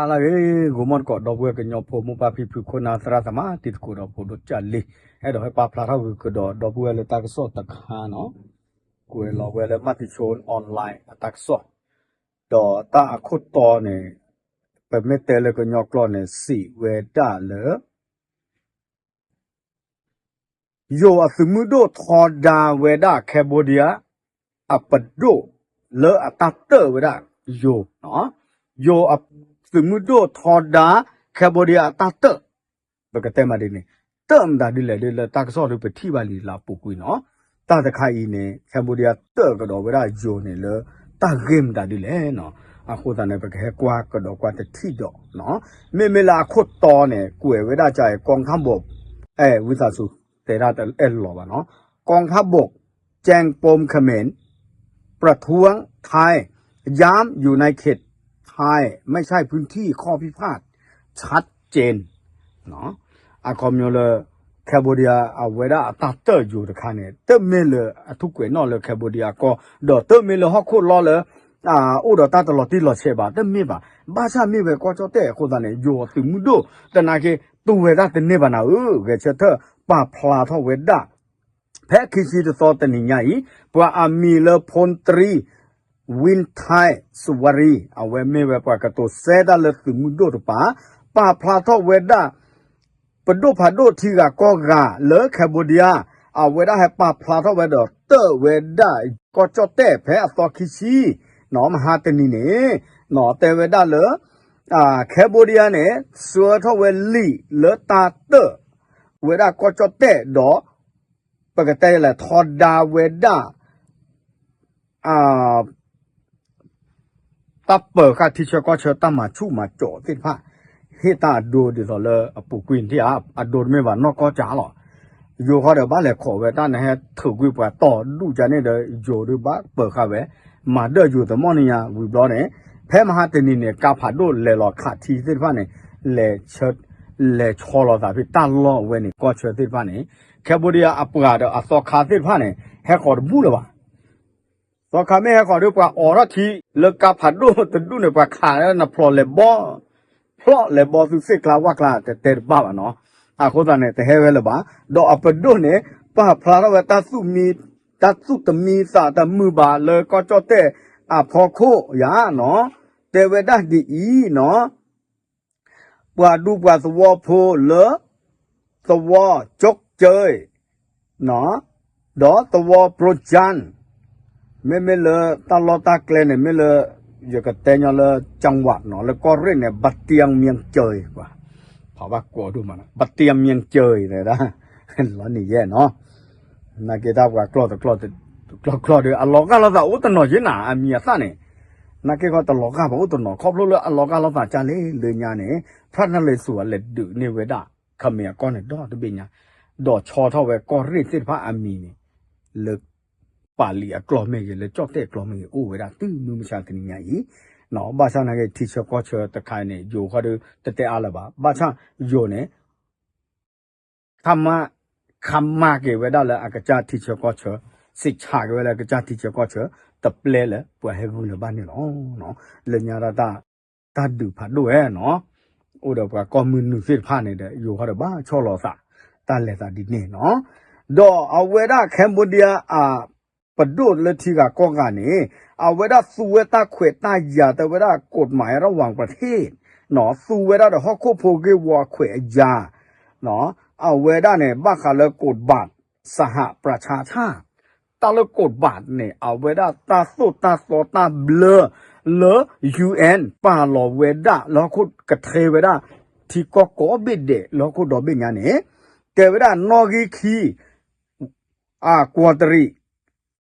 ဟါလၢအဂ့ၤ ဂီၤမီၢ်သကိး ဒီပုၢ်ဝဲၢ်ကညီဖိ မိၢ်ပၢ်ဖံဖု ခိၣ်နၢ်သရၣ်သမါ တံၤသကိးဒီးဖိဒိၣ်ကၢ်လံ, အဲၣ်ဒိးဟဲပာ်ဖျါထီၣ်ဂုာ်ကဒီး ဒီပုၢ်ဝဲၢ်လၢတၢ်ကစီၣ်တခါနီၤ, ကွဲးလီၤဝဲလၢ မၢ်တံၤဆိ online အတၢ်ကစီၣ်, ဒီးတၢ်အခိၣ်တီန့ၣ် ပမ့ၢ်တဲလၢကညီကျိာ်န့ၣ် စံးဝဲဒၣ်လၢ ယိၤအသုးမုၢ်ဒိၣ်ထီဒါဝဲဒၣ် Cambodia အပဒိၣ်လၢအတၢ်တၢၢ်ဝဲဒၣ်ယိၤ, ယိၤအသုးမုၢ်ဒိၣ်ထီဒါ Cambodia အတၢ်တၢၢ်, ပကတဲမးဒ်န့ၣ်, တၢၢ်မတၤဒ်လဲၣ်ဒ်လၢတၢ်ကစီၣ်ဒ်ပထံၣ်ဘၣ်လံလၢအပူၤကွံာ်နီၤ, တၢ်တခါအံၤန့ၣ် Cambodia တၢၢ်ကဒီးဝဲဒၣ်ယိၤန့ၣ်လၢ တၢ်ဂ့ၢ်မတၤဒ်လဲၣ်နီၤ, အဃိသတးန့ၣ် ပကဟဲကွၢ်ကဒီးကွၢ်တထံၣ်ဒီး မ့မ့ၢ်လၢအခိၣ်တီန့ၣ် ကွဲးဝဲဒၣ်ကါအံၤ กองทัพบก အဲၣ် ဝံသးစူၤ တဲဒၣ်တအဲၣ်လီၤဘၣ်နီၤ, กองทัพบก แจ้งปมเขมร ประท้วงไทย ย้ำอยู่ในเขตไทย ไม่ใช่พื้นที่ข้อพิพาท ชัดเจน အခီပညီလၢ Cambodia အဝဲဒၣ်အတၢ်တၢၢ်ယိၤတခါန့ၣ် တမ့ၢ်လၢအထူၣ်ကွဲးနီၣ်လၢ Cambodia အကီၢ်, ဒီးတမ့ၢ်လၢဟီၣ်ခိၣ်လီၢ်လၢ အိၣ်ဒီးတၢ်တလီၤတံၢ်လီၤဆဲးဘၣ်, တမ့ၢ်ဘၣ်. ဘၣ်ဆၣ်မ့ၢ်ဝဲကီၢ်ကၠီၣ်တဲၣ်အဃိသတးန့ၣ် ယိၤသုးမုၢ်ဒိၣ်တနာ်က့ တူၢ်ဝဲဒၣ်တန့ၢ်ဘၣ်နၤဧၢ, ဂဲၤဆၢထၢၣ်ပာ်ဖျါထီၣ်ဝဲဒၣ် ဖဲခံဆံတသီတနံၤညါအံၤ ပှၤအမံၤလၢ พลตรี วินไทย สุวารี အဝဲမ့ၢ်ဝဲပှၤကတိၤစဲဒၣ်လၢသုးမုၢ်ဒိၣ်တပၤ ပာ်ဖျါထီၣ်ဝဲဒၣ် ပဒိၣ်ဖးဒိၣ်ထံဂၤကီၢ်ဂၤလၢ Cambodia အဝဲဒၣ်ဟဲပာ်ဖျါထီၣ်ဝဲဒီး တၢၢ်ဝဲဒၣ်ကီၢ်ကၠီၣ်တဲၣ်ဖဲအသီခံဆံ မဟါတနံၤန့ၣ် တဲဝဲဒၣ်လၢ Cambodia န့ၣ် ဆှၢထီၣ်ဝဲလံာ်လၢတၢ်တၢၢ်ဝဲဒၣ်ကီၢ်ကၠီၣ်တဲၣ်ဒီး ပကတဲလဲၣ် ထီဒါဝဲဒၣ် တၢ်ပၢၤဃာ်ထံဆၢကီၢ်ဆၢတၢ်မၤဆူၣ်မၤစိးသ့ၣ်တဖၣ် ဟ့ၣ်တၢ်အဒိဒ်သိးလၢအပူၤကွံာ်ထံၣ်ဧါ, အဒိတမ့ၢ်ဘၣ်နီၢ်ကီၢ်ကၠၢလီၤ. ယိၤဃီဒီးဘၣ်လဲၤခိးဝဲတၢ်နဟဲထုးကွံာ်ပှၤတီၢ်ဒူၣ်ကန့ၣ်ဒီး ယိၤဒုးဘၣ်ပၢၤဃာ်ဝဲ မၤဒၢၣ်ယိၤတမီၢ်နံၤညါဝံၤဘျီန့ၣ် ဖဲမဟါတနံၤန့ၣ် ကါဖးဒိၣ်လဲၤလီၤခးထံသ့ၣ်တဖၣ်န့ၣ် လဲၤဆီလီၤသးဖဲတၢ်လီၢ်အဝဲန့ၣ် ကီၢ်ဆၢသ့ၣ်တဖၣ်န့ၣ် Cambodia အပှၤဒီးအသီခါသ့ၣ်တဖၣ်န့ၣ် ဟဲဃီၤတဘူၣ်လၢၤဘၣ်. သီခါမ့ၢ်ဟဲဃီၤဒီးပှၤအိးထီၣ်ထံလၢကါဖးဒိၣ်တဒူၣ်န့ၣ် ပှၤခးလၢနဖျိးလဲၤဘီ ဖျိးလဲၤဘီသုသ့ၣ်ကျါဝၣ်ကျါ တတဲတဘၣ်ဘၣ်နီၤ. အဃိသတးန့ၣ် တဟဲဝဲလၢၤဘၣ်. ဒီးအပဒိၣ်န့ၣ် ပာ်ဖျါထီၣ်ဝဲတၢ်သူၣ်မံ တၢ်သူၣ်တမံသးတမုာ်ဘၣ်လၢကီၢ်ကၠီၣ်တဲၣ်အဖီခိၣ်ယါနီၤ. တဲဝဲဒၣ်ဒ်အံၤနီၤ ပှၤဒူပှၤသဝီဖိလၢ သဝီကၠိကၠၢ ဒီးသဝီပြိကၠၢၣ် မ့မ့ၢ်လၢတၢ်လီၢ်တၢ်ကျဲန့ၣ် မ့ၢ်လၢ ယကတဲညီလၢ จังหวัด နီၤ လၢကီၢ်ရ့ၣ်န့ၣ် ဗတီၣ်မၠ့ၣ်ကၠၢ ကွၢ် ဖးဘၣ်ကိးဒိၣ်မး ဗတီၣ်မၠ့ၣ်ကၠၢ တဲဒၣ် လီၤနံၤယဲၢ်နီၤ နာ်က့တၢ်ပှၤကျီၢ်တကျီၢ် ကျီၢ်ကျီၢ်ဒီး အလီၤဂာ်လိာ်သးအိၣ်တနီၤယဲၢ်နၤ အမံၤအသၣ်န့ၣ် နာ်က့ခီတလီၤဂာ်ဘၣ်အိၣ်တနီၤ ခီဖျိလၢအလီၤဂာ်လိာ်သးကၢ်လံ လၢညါန့ၣ် ဖြၣ်နၢ်လ့ၤသူးအလဲၤဒုးန့ၢ်ဝဲဒၣ် ခမ့ၢ်အကီၢ်န့ၣ်ဒီတဘ့ၣ်ညါ ဒီးဆီထီၣ်ဝဲကီၢ်ရ့ၣ်သ့ၣ်တဖၣ်အမံၤန့ၣ် လၢ ပာ်လံအကျိာ်မ့ၢ်ဂ့ၤ လၢကၠီၣ်တဲၣ်အကျိာ်မ့ၢ်ဂ့ၤ အိၣ်ဝဲဒၣ်တုၤမုၢ်မဆါတနံၤညါအံၤ ဘၣ်ဆၣ်နာ်က့ထံဆၢကီၢ်ဆၢတခါအံၤန့ၣ် ယိၤခီဒီး တတဲအါလၢၤဘၣ် ဘၣ်ဆၣ်ယိၤန့ၣ် ခမ ခမက့ၤဝဲဒၣ်လၢအကစၢ်ထံဆၢကီၢ်ဆၢ စံးဆးက့ၤဝဲလၢအကစၢ်ထံဆၢကီၢ်ဆၢ တပျဲလၢပှၤဟဲဂုာ်လၢၤဘၣ်န့ၣ်လီၤ. လၢညါဒၣ်တၢ် တၢ်ဒုးဖးဒိၣ်ဝဲနီၤ အိၣ်ဒီးပှၤကီၢ်မုၢ်နုာ်သ့ၣ်တဖၣ်န့ၣ်ဒီး ယိၤခီဒီးဘၣ်ဆီၣ်လီၤသး တၢ်လဲၤသးဒ်န့ၣ်နီၤ ဒီးအဝဲဒၣ် Cambodia အ ပဒိၣ်လၢထံဂၤကီၢ်ဂၤန့ၣ် အဝဲဒၣ်သူဝဲတၢ်ခွဲးတၢ်ယာ်တဲဝဲဒၣ် กฎหมายระหว่างประเทศ သူဝဲဒၣ်ဒီးဟီၣ်ခိၣ်ဖိဂ့ၢ်ဝီအခွဲးအယာ် အဝဲဒၣ်န့ၣ် ဘၣ်ဃးလၢ กฎบัตรสหประชาชาติ တၢ်လၢ กฎบัตร န့ၣ် အဝဲဒၣ်တၢ်သိၣ်တၢ်သီတၢ်ဘျၢ လၢ UN ပာ်လီၤဝဲဒၣ်လၢဟီၣ်ခိၣ်ကထဲဝဲဒၣ် ထံကီၢ်ကိးဘ့ၣ်ဒဲးလၢဟီၣ်ခိၣ်ဒီဘ့ၣ်ညါန့ၣ် တဲဝဲဒၣ်နီၣ်ဂံၢ်ခံ အကွီၢ်တရံး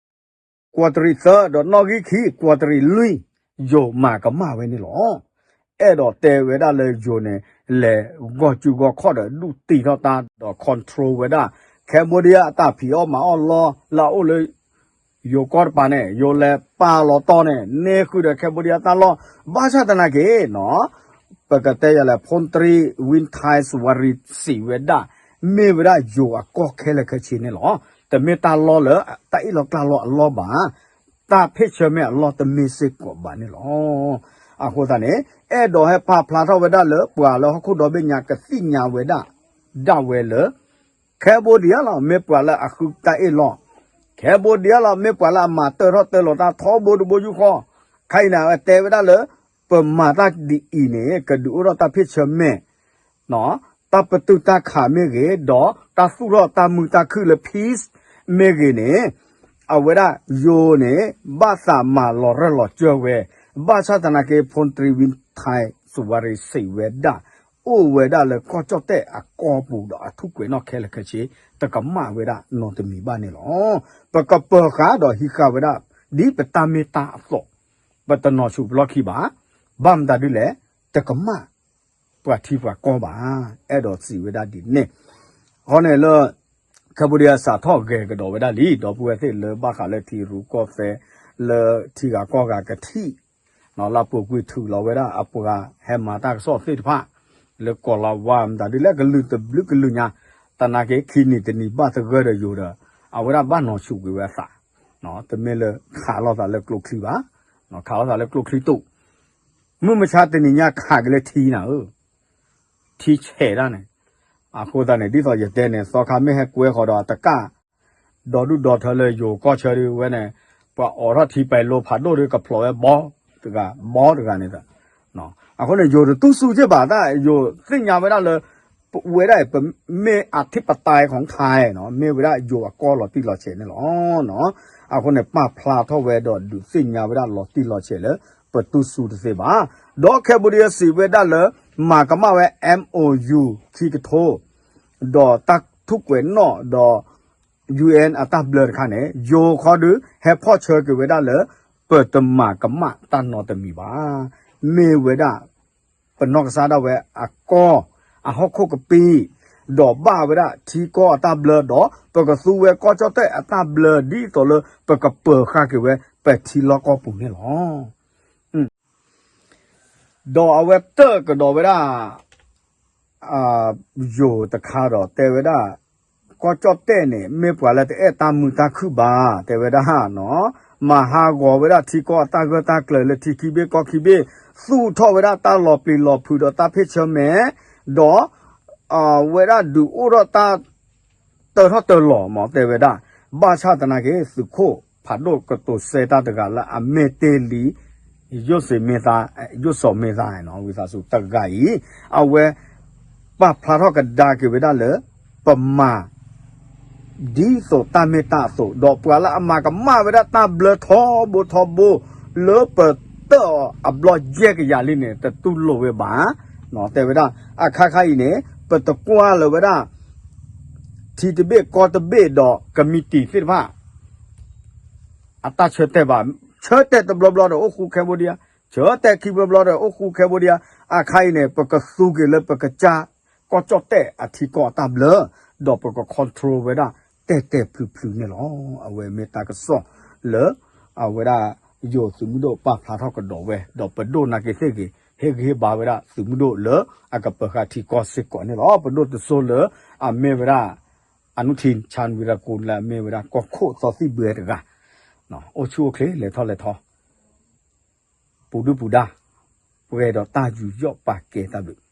ကွီၢ်တရံးသၢ ဒီးနီၣ်ဂံၢ်ခံ ကွီၢ်တရံးလွံၢ် ယိၤမၤကမၣ်ဝဲန့ၣ်လီၤ. အဲၣ်ဒိးတဲဝဲဒၣ်လၢယိၤန့ၣ် လဲၤဂီၢ်စုဂီၢ်ခီၣ်ဒီးဒုးတံာ်ထီၣ်တၢ်ဒီး control ဝဲဒၣ် Cambodia အတၢ်ဖံးအီၣ်မၤအီၣ်လီၢ် လၢအအိၣ်လၢ ယိၤကီၢ်တပၤန့ၣ် ယိၤလဲၤပာ်လီၤတီၢ်န့ၣ် န့ၢ်ဃုာ်ဒီး Cambodia တၢ်လီၢ် ဘၣ်ဆၣ်သနာ်က့နီၤ ပကတဲယၤလဲၣ် ဖုၣ်တရံး ဝံထၢၣ် စူၤဝါရံၤ စံးဝဲဒၣ် မ့ၢ်ဝဲဒၣ်ယိၤအကီၢ်ခဲလၢာ်ခဲဆ့န့ၣ်လီၤ. တမ့ၢ်တၢ်လီၢ်လၢ တၢ်အ့ၣ်လီၤကျါလီၤအလီၢ်ဘၣ်, တၢ်ဖ့ၣ်ဆၢမ့ၢ်အလီၢ်တမ့ၢ်စ့ၢ်ကီးဘၣ်န့ၣ်လီၤ. အဃိသတးန့ၣ် အဲၣ်ဒိးဟဲပာ်ဖျါထီၣ်ဝဲဒၣ်လၢပှၤလၢဟီၣ်ခိၣ်ဒီဘ့ၣ်ညါကသ့ၣ်ညါဝဲဒၣ် ဒၣ်ဝဲလၢ Cambodia လီၤ မ့ၢ်ပှၤလၢအဃုတၢ်အ့ၣ်လိာ်, Cambodia လီၤ မ့ၢ်ပှၤလၢအမၤတၢထီၣ်တၢလီၤတၢ်ထီဘိတဘိယူၢ်ဃီ, ခဲအံၤန့ၣ် အဝဲတဲဝဲဒၣ်လၢ ပမၤတၢ်ဒ်အံၤန့ၣ် ကဒုးအိၣ်ထီၣ်တၢ်ဖ့ၣ်ဆၢမဲာ် တၢ်ပတုာ်တၢ်ခးမ့ၢ်ဂ့ၤ, ဒီးတၢ်သူၣ်ထီၣ်တၢ်မုာ်တၢ်ခုၣ်လၢ peace မ့ၢ်ဂ့ၤန့ၣ်, အဝဲဒၣ်ယိၤန့ၣ် ဘၣ်သးမၤလီၤရၢၢ်လီၤစၢၢ်ဝဲ, ဘၣ်ဆၣ်သနာ်က့ ဖူၣ်တြံဝံထၢၣ် စူၤဝါရံ စံးဝဲဒၣ်, အိၣ်ဝဲဒၣ်လၢကီၢ်ကၠီၣ်တဲၣ်အကီၢ်ပူၤဒီးအထူၣ်ကွဲးနီၣ်ခဲလၢာ်ခဲဆ့ တကမၣ်ဝဲဒၣ်နီတမံၤဘၣ်န့ၣ်လီၤ. ပကပၢၤဃာ်ဒီးဟံးဃာ်ဝဲဒၣ် ဒ်ပတၢ်မ့ၢ်တၢ်အသိး, ပတနီၤဆူၣ်ပလီၢ်ခံဘၣ်, ဘၣ်မတၤဒ်လဲၣ်, တကမၣ် ပှၤထံပှၤကီၢ်ဘၣ်, အဲၣ်ဒိးစံးဝဲဒၣ်ဒ်န့ၣ်, အဃိန့ၣ်လၢ Cambodia စးထီၣ်ဂဲၤကဒီးဝဲဒၣ်လံ ဒီပုၢ်ဝဲၢ်သ့ၣ်လၢဘၣ်ဃးလၢထံရူၢ်ကီၢ်သဲး လၢထံဂၤကီၢ်ဂၤကထံၣ် လၢအပူၤကွံာ်ထုးလီၤဝဲဒၣ်အပှၤဟဲမၤတၢ်ကစီၣ်သ့ၣ်တဖၣ် လၢကိးလီၤဝါမတၤဒ်လဲၣ် ကလုာ်တဘျုးကလုာ်ညါ, သနာ်က့ခံနံၤတနံၤဘၣ်သဂၢၢ်ဒီးယိၤဒီး အဝဲဒၣ်ဘၣ်နီၤဆူၣ်ကွံာ်ဝဲအသး, တမ့ၢ်လၢခးလိာ်သးလၢကျိချံဘၣ်, ခးလိာ်သးလၢကျိချံတူာ်, မုၢ်မဆါတနံၤညါခးက့ၤလၢထံနၤဧၢ ထံဆဲးဒၣ်န့ၣ်, အဃိသတးန့ၣ် ဒ်သိးယတဲန့ၣ် သီခါမ့ၢ်ဟဲကွဲဃီဒီးတကၣ်, ဒီဒူၣ်ဒီထၢလၢယိၤကီၢ်ဆၢဒ်ဝဲန့ၣ်, ပှၤအိးထီၣ်ထံပာ်လိဖးဒိၣ်ဒီးကဖျိးဝဲဘီတဂၤ, ဘီတဂၤန့ၣ်, အဃိန့ၣ် ယိၤတတူၢ်စူၢ်က့ဘၣ်တၢ် ယိၤသ့ၣ်ညါဝဲဒၣ်လၢ ဝဲဒၣ်ပမ့ၢ်အထံပတာ်ခီၣ်ထါနီၤ မ့ၢ်ဝဲဒၣ်ယိၤအကီၢ်လီၤတံၢ်လီၤဆဲးန့ၣ်လီၤ. အဃိန့ၣ် ပာ်ဖျါထီၣ်ဝဲဒီးဒုးသ့ၣ်ညါဝဲဒၣ်လီၤတံၢ်လီၤဆဲးလၢ ပတူၢ်စူၢ်တသ့ဘၣ်. ဒီး Cambodia စံးဝဲဒၣ်လၢ မၤကမၣ်ဝဲ MOU ခံကထိ ဒီးတၢ်ထူၣ်ကွဲးနီၣ်ဒီး UN အတၢ်ဘျၢတခါန့ၣ် ယိၤခီဒုး ဟဲဖီၣ်ဆၢက့ၤဝဲဒၣ်လၢ ပတမၤကမၣ်တၢ်နီတမံၤဘၣ်. မ့ၢ်ဝဲဒၣ် ပနီၢ်ကစၢ်ဒၣ်ဝဲအကီၢ် အဟီၣ်ခိၣ်ကပံာ် ဒီးဘၣ်ဝဲဒၣ်ထံကီၢ်အတၢ်ဘျၢ ဒီးပကသူဝဲကီၢ်ကၠီၣ်တဲၣ်အတၢ်ဘျၢ ဒ်သိးလၢပကပၢၤဃာ်က့ၤဝဲ ပထံလီၢ်ကီၢ်ပူၤန့ၣ်လီၤ. ဒီးအဝဲတၢၢ်ကဒီးဝဲဒၣ် ယိၤတခါဒီးတဲဝဲဒၣ် ကီၢ်ကၠီၣ်တဲၣ်န့ၣ် မ့ၢ်ပှၤလၢတအဲၣ်တၢ်မုာ်တၢ်ခုၣ်ဘၣ် တဲဝဲဒၣ်နီၤ, မၤဟးဂီၤဝဲဒၣ်ထံကီၢ်အတၢ်ဂၢၢ်တၢ်ကျၢၤလၢထံခံဘ့ၣ်ကီၢ်ခံဘ့ၣ်, သူၣ်ထီၣ်ဝဲဒၣ်တၢ်လီၤပျံၤလီၤဖုးဒီးတၢ်ဖ့ၣ်ဆၢမဲာ်, ဒီး ဝဲဒၣ်ဒုးအိၣ်ထီၣ်တၢ် တၢထီၣ်တၢလီၤမး တဲဝဲဒၣ်, ဘၣ်ဆၣ်သနာ်က့ သုးခိၣ်ဖးဒိၣ်ကတိၤစဲတၢ်တဂၤလၢအမ့ၢ်တ့ၢ်လံ ယိၣ်စ့မ့ၢ်သါ, ယိၣ်စီၤမ့ၢ်သါနီၤ ဝံသးစူၤတဂၤအံၤ, အဝဲ ပာ်ဖျါထီၣ်ကဒါက့ၤဝဲဒၣ်လၢ ပမၤ ဒ်သိးတၢ်မ့ၢ်တၢ်အသိး ဒီးပှၤလၢအမၤကမၣ်ဝဲဒၣ်တၢ်ဘျၢထီဘိထီဘိ လၢပတၢၣ်အီၤအဘျီယဲၢ်ကယၤလံန့ၣ် တတူၢ်လိာ်ဝဲဘၣ်, တဲဝဲဒၣ်, အခါခါအံၤန့ၣ် ပတကွၢ်လၢၤဝဲဒၣ် ထံတဘ့ၣ်ကီၢ်တဘ့ၣ်ဒီး ကမံးတံာ်သ့ၣ်တဖၣ် အတၢ်ဆၢတဲာ်ဘၣ်, ဆၢတဲာ်တဘျီဘျီဒီးအိၣ်ဃူ Cambodia, ဆၢတဲာ်ခံဘျီဘျီဒီးအိၣ်ဃူ Cambodia, အခါအံၤန့ၣ် ပကသူက့ၤလၢပကစၢ် ကီၢ်ကၠီၣ်တဲၣ်အထံကီၢ်အတၢ်ဘျၢ, ဒီးပက control ဝဲဒၣ် တဲာ်တဲာ်ဖျုးဖျုးန့ၣ်လီၤ. အဝဲမ့ၢ်တၢ်ကစီၣ်လၢ အဝဲဒၣ် ယိၤသုးမုၢ်ဒိၣ်ပာ်ဖျါထီၣ်ကဒီးဝဲ, ဒီးပဒိၣ်နာ်က့သ့ၣ်ဂ့ၤ ဟ့ၣ်ဂံၢ်ဟ့ၣ်ဘါဝဲဒၣ်သုးမုၢ်ဒိၣ်လၢအကပၢၤဃာ်ထံကီၢ်စ့ၢ်ကီးန့ၣ်လီၤ. ပဒိၣ်တစိၢ်လၢအမ့ၢ်ဝဲဒၣ် အနုထံၣ် Chan Virajgul လၢအမ့ၢ်ဝဲဒၣ်ကီၢ်ခိၣ်သီသံၣ်ဘှဲတဂၤ, အိၣ်ဆူၣ်အိၣ်ချ့လဲၤထီၣ်လဲၤထီ ပူၤဒုၣ်ပူၤဒါ ပှဲၤဒီးတၢ်ယူးယီၣ်ပာ်ကဲတၢ်ဘျုး